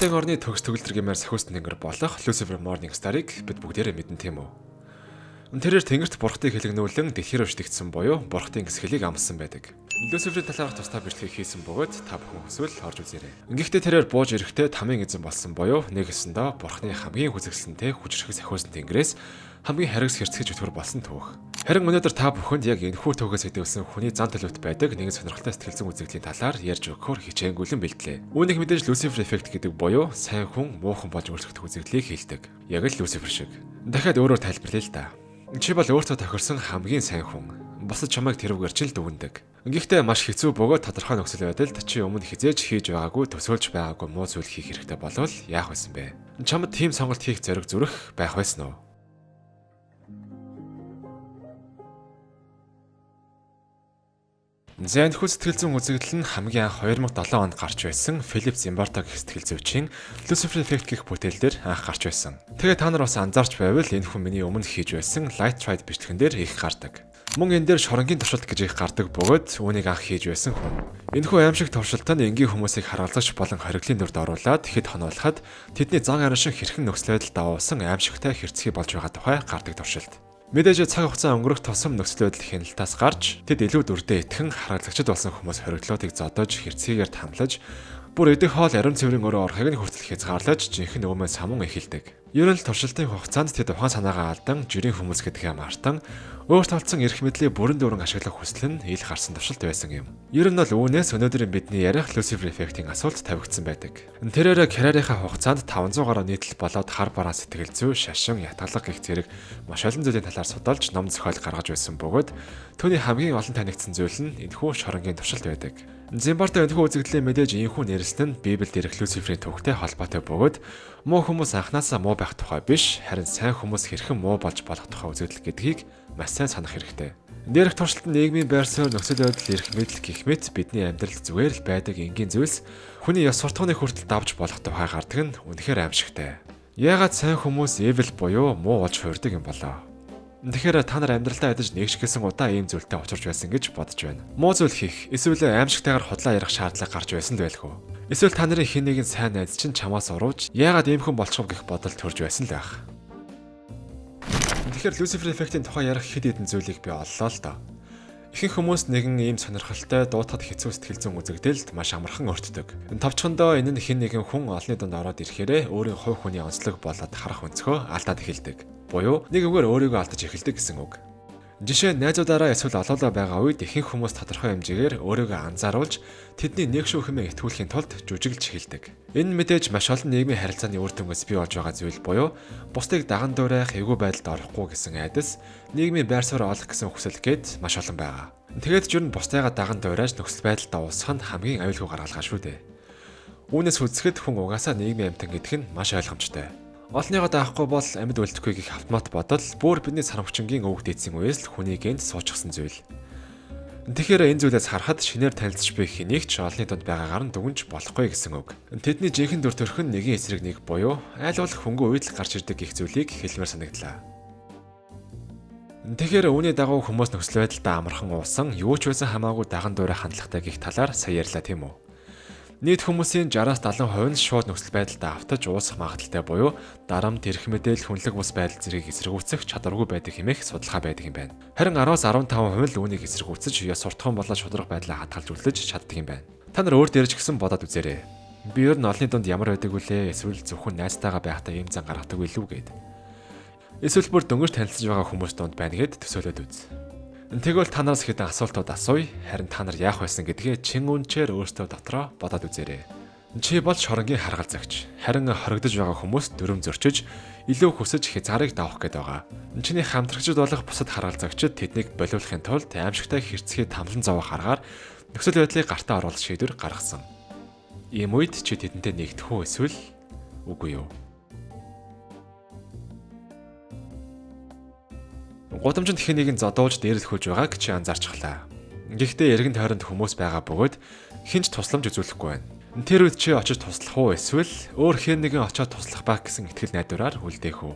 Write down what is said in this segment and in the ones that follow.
Хотын орны төгс төгөлдөр гэмээр сахиус тэнгэр болох Lucifer Morningstar-ыг бид бүгдээрээ мэднэ, тийм үү? Тэрээр тэнгэрт бурхтыг хэлэгнүүлэн дэлхий рүү шидэгдсэн буюу бурхтын гисгэлийг амссан байдаг. Люциферийн талаарх тусдай бичлэгийг хийсэн бөгөөд та бүхэн хүсвэл орж үзээрэй. Гэхдээ тэрээр бууж ирэхдээ тамийн эзэн болсон буюу нэг ёсондоо бурхны хамгийн хүзэгсэнтэй хүчрхэг сахиусан тэнгэрээс хамгийн харгас хэрцгий чөтгөр болсон түүх. Харин өнөөдөр та бүхэнд яг энэхүү түүхээс сэдэвлэсэн хүний зан төлөвт байдаг нэгэн сонирхолтой сэтгэл зүйн үзэгдлийн талаар ярьж өгөхөөр хичээнгүйлэн бэлтлээ. Үүнийг мэдээж Люцифер эффект гэдэг буюу сайн хүн муу хүн болж өөрчлөгдөх үзэгдлийг хэлдэг. Яг л Люцифер шиг. Дахиад өөрөөр тайлбарлая л да. Чи бол өөртөө тохирсон хамгийн сайн хүн. Бусад чамайг тэрүүгээр ч л дүгнэдэг. Гэхдээ маш хэцүү бөгөөд тодорхой нөхцөл байдалд чи өмнө хэзээ ч хийж байгаагүй, төсөөлж байгаагүй муу зүйл хийх хэрэгтэй болвол яах байсан бэ? Чамд тийм сонголт хийх зориг зүрх байх байсан уу? За, энэхүү сэтгэл зүйн үзэгдэл нь хамгийн анх 2007 онд гарч байсан Филип Зимбарто гэх сэтгэл зүйчийн Lucifer Effect гэх бүтээл дээр анх гарч байсан. Тэгээ та нар бас анзаарч байвал энэ хүн миний өмнө хийж байсан Light Ride бичлэгэн дээр их гардаг. Мөн энэ дээр шоронгийн туршилт гэж их гардаг бөгөөд үүнийг анх хийж байсан хүн. Энэхүү аимшиг туршилт нь энгийн хүмүүсийг харгалзагч болон хориглын дүрд оруулаад хэд хонуулахад тэдний зан ариун шиг хэрхэн нөхцөл байдал давуулсан аимшигтай хэрцгий болж байгаа тухай гардаг туршилт. Мэдээж цаг хугацаа өнгөрөх тусам нөхцөл байдал хяналтаас гарч тэд илүү дүрдээ итгэн харгалзагчид болсон хүмүүс хориглоодыг зодож хэрцгийгээр тамлаж бүр идэх хоол ариун цэврийн өрөө орохыг нь хүртэл хязгаарлаж жинхэнэ өөмөө самун эхэлдэг. Ер нь л туршилтын хугацаанд тэд ухаан санаагаа алдан жирийн хүмүүс гэдгээ мартан өөрт олдсон эрх мэдлийг бүрэн дүүрэн ашиглах хүсэл нь ил гарсан туршилт байсан юм. Ер нь бол үүнээс өнөөдрийн бидний ярих Lucifer Effect-ийн асуулт тавигдсан байдаг. Тэрээр карьерийнхаа хугацаанд 500 гаруй нийтлэл болоод хар бараан сэтгэл зүй, шашин, ятгалга гэх зэрэг маш олон зүйлийн талаар судалж ном зохиол гаргаж байсан бөгөөд түүний хамгийн олон танигдсан зүйл нь энэхүү шоронгийн туршилт байдаг. Зимбарто энэхүү үзэгдлийн мэдээж энэхүү нэрлсэн нь Библиэд ирэх Люциферийн түүхтэй холбоотой бөгөөд муу хүмүүс анханасаа муу байх тухай биш, харин сайн хүмүүс хэрхэн муу болж болох тухай үзэгдэл гэдгийг маш сайн санах хэрэгтэй. Дээрх туршилт нь нийгмийн байр суурь, нөхцөл байдал, эрх мэдэл гэх мэт бидний амьдралд зүгээр л байдаг энгийн зүйлс хүний ёс суртахууныг хүртэл давж болох тухай гардаг нь үнэхээр аимшигтай. Яагаад сайн хүмүүс evil буюу муу болж хувирдаг юм болоо? Тэгэхээр та нар амьдралдаа ядаж нэг ч гэсэн удаа ийм зүйлтэй учирч байсан гэж бодож байна. Муу зүйл хийх, эсвэл аимшигтайгаар худлаа ярих шаардлага гарч байсан л байлгүй. Эсвэл та нарын хэн нэгэн сайн найз чинь чамаас урууж, яагаад ийм хүн болчихов гэх бодол төрж байсан л байх. Тэгэхээр Lucifer Effect-ийн тухай ярих хэд хэдэн зүйлийг би оллоо л доо. Ихэнх хүмүүс нэгэн ийм сонирхолтой дуутахад хэцүү сэтгэл зүйн үзэгдэлд маш амархан өртдөг. Товчхондоо энэ нь хэн нэгэн хүн олонний дунд ороод ирэхээрээ өөрийн хувь хүний онцлог болоод харах өнцгөө алдаад эхэлдэг. Буюу нэг үгээр өөрийгөө алдаж эхэлдэг гэсэн үг. Жишээ нь найзуудаараа эсвэл олоолаа байгаа үед ихэнх хүмүүс тодорхой хэмжээгээр өөрийгөө анзааруулж тэдний нэг шүү хэмээн итгүүлэхийн тулд жүжиглж эхэлдэг. Энэ нь мэдээж маш олон нийгмийн харилцааны үр дүнгээс бий болж байгаа зүйл буюу бусдыг даган дуурайх, эвгүй байдалд орохгүй гэсэн айдас, нийгмийн байр суурь олох гэсэн хүсэл гээд маш олон байгаа. Тэгээд ч ер нь бусдыгаа даган дуурайж нөхцөл байдалд давуулсах нь хамгийн аюулгүй гаргалгаа шүү дээ. Үүнээс үзэхэд хүн угаасаа нийгмийн амьтан гэдэг нь маш ойлгомжтой. Олныгоо даахгүй бол амьд үлдэхгүй гэх автомат бодол бүр бидний сарамхчингийн өвөг дээдсийн үеэс л хүний генд суучихсан зүйл. Тэгэхээр энэ зүйлээс харахад шинээр танилцж буй хэнийг ч олонний дунд байгаагаар нь дүгнж болохгүй гэсэн үг. Тэдний жинхэнэ дүр төрх нь нэгэн эсрэг нэг буюу айл болох хөнгөн үед л гарч ирдэг гэх зүйлийг хэлмээр санагдлаа. Тэгэхээр үүний дагуу хүмүүс нөхцөл байдалтай амархан уусан, юу ч байсан хамаагүй даган дуурай хандлагатай гэх талаар сая ярьлаа, тийм үү? Нийт хүмүүсийн 60-аас 70% нь шууд нөхцөл байдалд автаж уусах магадлалтай буюу дарамт, эрх мэдэл, хүнлэг бус байдал зэргийг эсэргүүцэх чадваргүй байдаг хэмээх судалгаа байдаг юм байна. Харин 10-аас 15% л үүнийг эсэргүүцэж, ёс суртахуун болоод шударга байдлаа хадгалж үлдэж чаддаг юм байна. Та нар өөр дээр ч гэсэн бодоод үзээрэй. Би ер нь олонний дунд ямар байдаг вүлээ? Эсвэл зөвхөн найзтайгаа байхдаа ийм зан гаргадаг билүү гээд. Эсвэл бүр дөнгөж танилцж байгаа хүмүүс дунд байна гэд төсөөлөд үз. Тэгвэл та нараас хэдэн асуултууд асууя. Харин та нар яах байсан гэдгээ чин үнчээр өөртөө дотроо бодоод үзээрэй. Чи бол шоронгийн харгалзагч. Харин хоригдож байгаа хүмүүс дүрм зөрчиж, илүү хүсэж хязгаарыг давах гээд байгаа. Чиний хамтрагчид болох бусад харгалзагчид тэднийг болиулахын тулд аимшигтай хэрцгий тамлан зовоох аргаар нөхцөл байдлыг гартаа оруулах шийдвэр гаргасан. Ийм үед чи тэдэнтэй нэгдэх үү эсвэл үгүй юу? Гудамжинд хэн нэгэн зодуулж дээрлэхүүлж байгааг чи анзаарчихлаа. Гэхдээ эргэн тойронд хүмүүс байгаа бөгөөд хэн ч тусламж үзүүлэхгүй байна. Тэр үед чи очиж туслах уу эсвэл өөр хэн нэгэн очиод туслах байх гэсэн итгэл найдвараар үлдээх үү?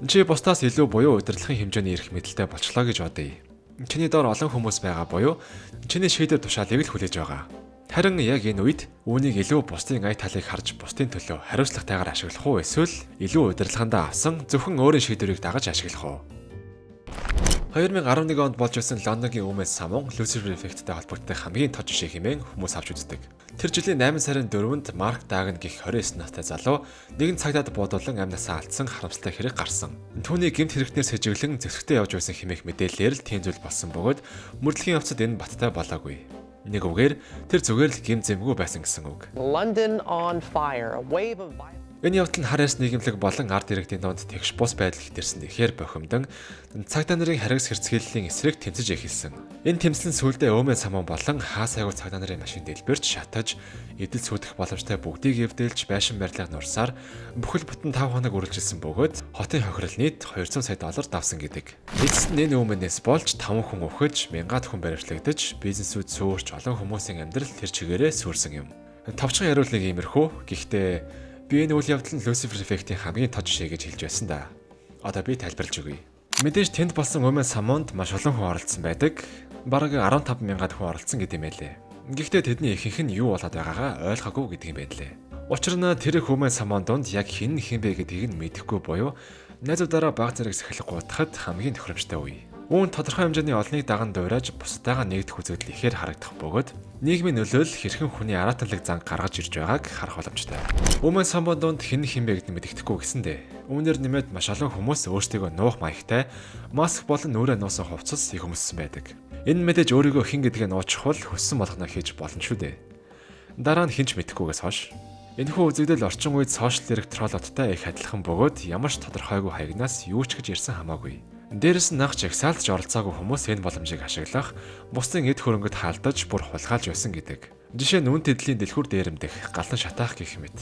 Чи бусдаас илүү буюу удирдлагын хэмжээний эрх мэдэлтэй болчлоо гэж бодъё. Чиний доор олон хүмүүс байгаа буюу чиний шийдвэр тушаалыг л хүлээж байгаа. Харин яг энэ үед үүнийг илүү бусдын ая талыг харж бусдын төлөө хариуцлагатайгаар ашиглах уу эсвэл илүү удирдлагандаа авсан зөвхөн өөрийн шийдвэрийг дагаж ашиглах уу? 2011 онд болж байсан Лондонгийн Үмэн самун Lucifer Effect-тэй холбогддог хамгийн тод жишээ хэмээн хүмүүс авч үздэг. Тэр жилийн 8 сарын 4-нд Марк Дагн гэх 29 настай залуу нэгэн цагдаад буудуулан амь насаа алдсан харамсалтай хэрэг гарсан. Түүний гэмт хэрэгтнээр сэжиглэн зэвсэгтээ явж байсан хэмээх мэдээллээр л тийм зүйл болсон бөгөөд мөрдлөгийн явцад энэ баттай болоогүй. Нэг үгээр тэр зүгээр л гэм зэмгүй байсан гэсэн үг. London on fire, a wave of violence. Энэ явдал нь хар яс нийгэмлэг болон ард иргэдийн дунд тэгш бус байдал хэтэрсэн ихээр бохимдон цагдаа нарын харгас хэрцгийллийн эсрэг тэмцэж эхэлсэн. Энэ тэмцэл нь сүүлдээ Үмэн самун болон хаа сайгүй цагдаа нарын машин дэлбэрч шатаж эдэл сүйдэх боломжтой бүгдийг эвдэлж байшин барилга нурсаар бүхэл бүтэн 5 хоног үргэлжилсэн бөгөөд хотын хохирол нийт 200 сая доллар давсан гэдэг. Эцэст нь энэ Үмэнээс болж 5 хүн үхэж, мянгаад хүн баривчлагдаж, бизнесүүд сөөрч олон хүмүүсийн амьдрал тэр чигээрээ сүрсэн юм. Товчхон яриул нэг иймэрхүү. Гэхдээ би энэ үйл явдал нь Lucifer Effect-ийн хамгийн тод жишээ гэж хэлж байсан да. Одоо би тайлбарлаж өгье. Мэдээж тэнд болсон Үмэн самуунд маш олон хүн оролцсон байдаг. Бараг 15 мянган хүн оролцсон гэдэг юм байлээ. Гэхдээ тэдний ихэнх нь юу болоод байгаагаа ойлгоогүй гэдэг юм байлээ. Учир нь тэр их Үмэн самуун дунд яг хэн хэн бэ гэдгийг нь мэдэхгүй буюу найзуудаараа баг зэрэг сахилах гутахад хамгийн тохиромжтой үе. Үүнд тодорхой хэмжээний олныг даган дуурайж бусдаагаа нэгдэх үзэгдэл ихээр харагдах бөгөөд нийгмийн нөлөөлөл хэрхэн хүний араатанлаг зан гаргаж ирж байгааг харах боломжтой. Үмэн самуун дунд хэн хэн бэ гэдэг нь мэдэхгүй гэсэндээ. Үүнээр нэмээд маш олон хүмүүс өөрсдийгөө нуух маягтай маск болон нүрээ нуусан хувцас их өмссөн байдаг. Энэ мэдээж өөрийгөө хэн гэдгээ нуучихвал хүссэн болгоно хийж болно шүү дээ. Дараа нь хэн ч мэдэхгүйгээс хойш. Энэхүү үзэгдэл орчин үед social дээрх troll уудтай их адилхан бөгөөд ямар ч тодорхойгүй хаягнаас юу ч гэж ярьсан хамаагүй. Дээрэс нь анх жагсаалтж оролцоогүй хүмүүс энэ боломжийг ашиглах, бусдын эд хөрөнгөд хаалдаж бүр хулгайлж байсан гэдэг. Жишээ нь үн тэдлийн дэлгүүр дээрэмдэх, галан шатаах гэх мэт.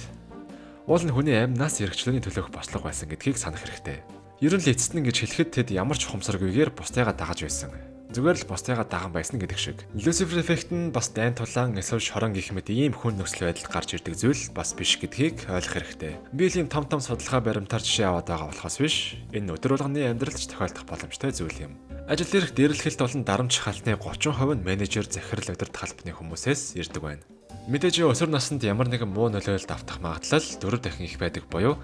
Уул нь хүний амь нас эрхчлөөний төлөөх бослого байсан гэдгийг санах хэрэгтэй. Ер нь л эцэст нь гэж хэлэхэд тэд ямар ч ухамсаргүйгээр бусдыгаа дагаж байсан. Зүгээр л бусдыгаа даган байсан гэдэг шиг. Lucifer Effect нь бас дайн тулаан эсвэл шорон гэх мэт ийм хүн нөхцөл байдалд гарч ирдэг зүйл бас биш гэдгийг ойлгох хэрэгтэй. Би л ийм том том судалгаа баримтаар жишээ аваад байгаа болохоос биш. Энэ өдөр болгоны амьдралд ч тохиолдох боломжтой зүйл юм. Ажил дээрх дээрлэхэлт болон дарамт шахалтны 30% нь менежер, захирал, удирдах албаны хүмүүсээс ирдэг байна. Мэдээж өсвөр наснд ямар нэгэн муу нөлөөлөлд автах магадлал 4 дахин их байдаг буюу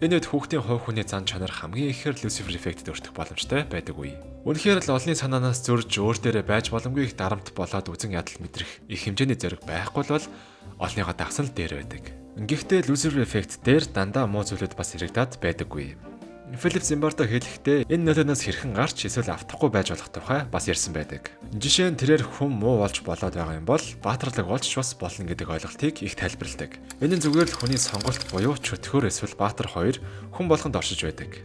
энэ үед хүүхдийн хувь хүний зан чанар хамгийн ихээр Lucifer Effect-д өртөх боломжтой байдаг үе. Үнэхээр л олонний санаанаас зөрж өөр дээрээ байж боломгүй их дарамт болоод үзэн ядал мэдрэх их хэмжээний зориг байхгүй бол олонныгоо дагсан л дээр байдаг. Гэхдээ Lucifer Effect дээр дандаа муу зүйлүүд бас яригдаад байдаггүй. Филип Зимбардо хэлэхдээ энэ нөлөөнөөс хэрхэн гарч эсвэл автахгүй байж болох тухай бас ярьсан байдаг. Жишээ нь тэрээр хүн муу болж болоод байгаа юм бол баатарлаг болж ч бас болно гэдэг ойлголтыг их тайлбарладаг. Энэ нь зүгээр л хүний сонголт буюу чөтгөр эсвэл баатар хоёр хүн болгонд оршиж байдаг.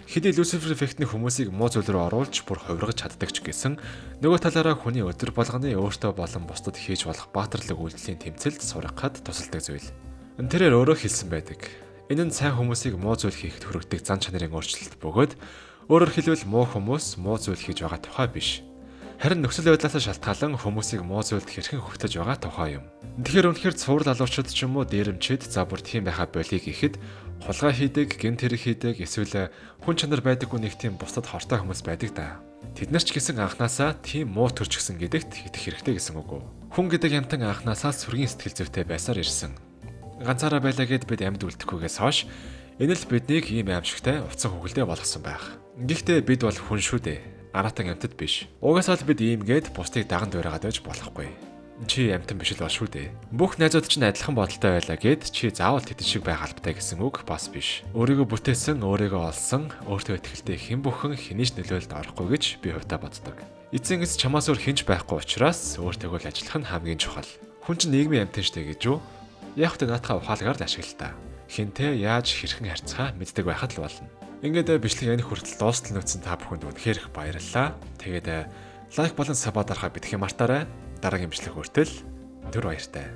Хэдий Lucifer Effect-ний хүмүүсийг муу зүйл рүү оруулж бүр хувиргаж чаддаг ч гэсэн нөгөө талаараа хүний өдөр болгоны өөртөө болон бусдад хийж болох баатарлаг үйлдэлийн тэмцэлд сургахад тусалдаг зүйл. Тэрээр өөрөө хэлсэн байдаг. Энэ нь сайн хүмүүсийг муу зүйл хийхэд хүргэдэг зан чанарын өөрчлөлт бөгөөд өөрөөр хэлбэл муу хүмүүс муу зүйл хийж байгаа тухай биш. Харин нөхцөл байдлаасаа шалтгаалan хүмүүсийг муу зүйлд хэрхэн хөтлөж байгаа тухай юм. Тэгэхээр үнэхээр цуврал алуурчид ч юм уу дээрэмчид за бүр тийм байхаа болиё гэхэд хулгай хийдэг, гэмт хэрэг хийдэг эсвэл хүн чанар байдаггүй нэг тийм бусдад хортой хүмүүс байдаг да. Тэд нар ч гэсэн анханасаа тийм муу төрчихсөн гэдэгт итгэх хэрэгтэй гэсэн үг үү. Хүн гэдэг амьтан анханасаа сүргийн сэтгэл зүйтэй байсаар ирсэн. Ганцаараа байлаа гэд бид амьд үлдэхгүйгээс хойш энэ л биднийг ийм аимшигтай утсан хүүхэлдэй болгосон байх. Гэхдээ бид бол хүн шүү дээ. Араатан амьтад биш. Угаасаа л бид ийм гээд бусдыг даган дуурайгаад байж болохгүй. Чи амьтан биш л бол шүү дээ. Бүх найзууд чинь адилхан бодолтой байлаа гэд чи заавал тэдэн шиг байх албатай гэсэн үг бас биш. Өөрийгөө бүтээсэн, өөрийгөө олсон, өөртөө итгэлтэй хэн бүхэн хэний ч нөлөөлөлд орохгүй гэж би хувьдаа боддог. Эцсийн эц чамаас өөр хэн ч байхгүй учраас өөртөө л ажиллах нь хамгийн чухал. Хүн чинь нийгмийн амьтан штэ гэж юу? Яг тэ наатахаа ухаалгаар л ашигла та. Хинтээ яаж хэрхэн харьцахаа мэддэг байхад л болно. Ингээд бичлэг энэ хүртэл дуустал нүцэн та бүхэнд үнэхээр их баярлалаа. Тэгээд like болон sub дарахаа битгий мартаарай. Дараагийн бичлэг хүртэл түр баяртай.